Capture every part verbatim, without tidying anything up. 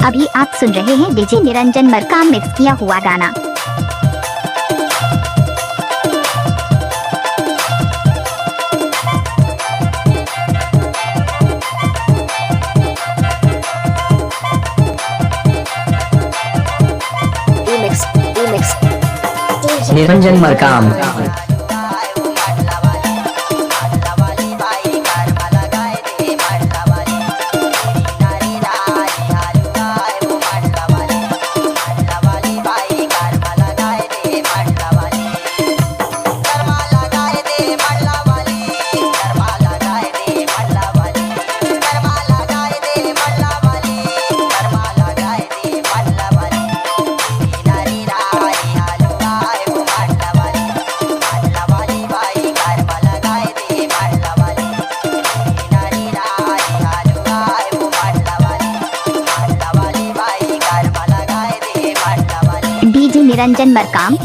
अभी आप सुन रहे हैं डीजे निरंजन मरकाम मिक्स किया हुआ गाना। Remix, remix। Niranjan Markam. DJ Niranjan Markam.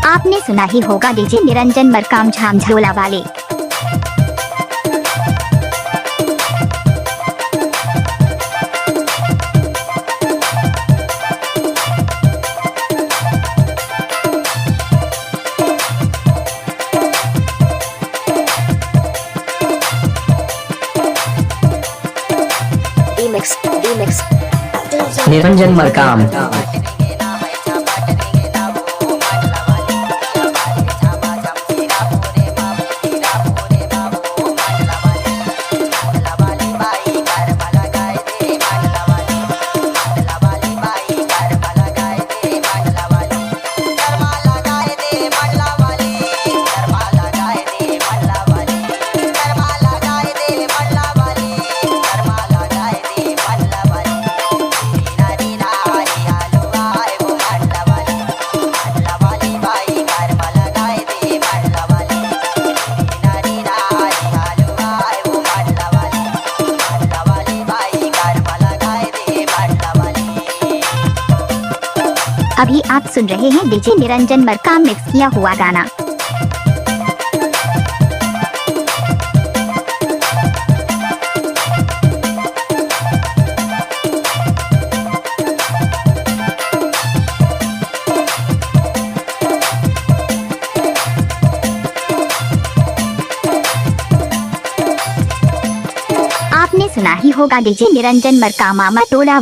आपने सुना ही होगा डीजे निरंजन मरकाम झाम झोला वाले। Remix, remix। निरंजन मरकाम। अभी आप सुन रहे हैं डीजे निरंजन मरकाम मिक्स किया हुआ गाना। आपने सुना ही होगा डीजे निरंजन मरकाम मामा टोला वाले।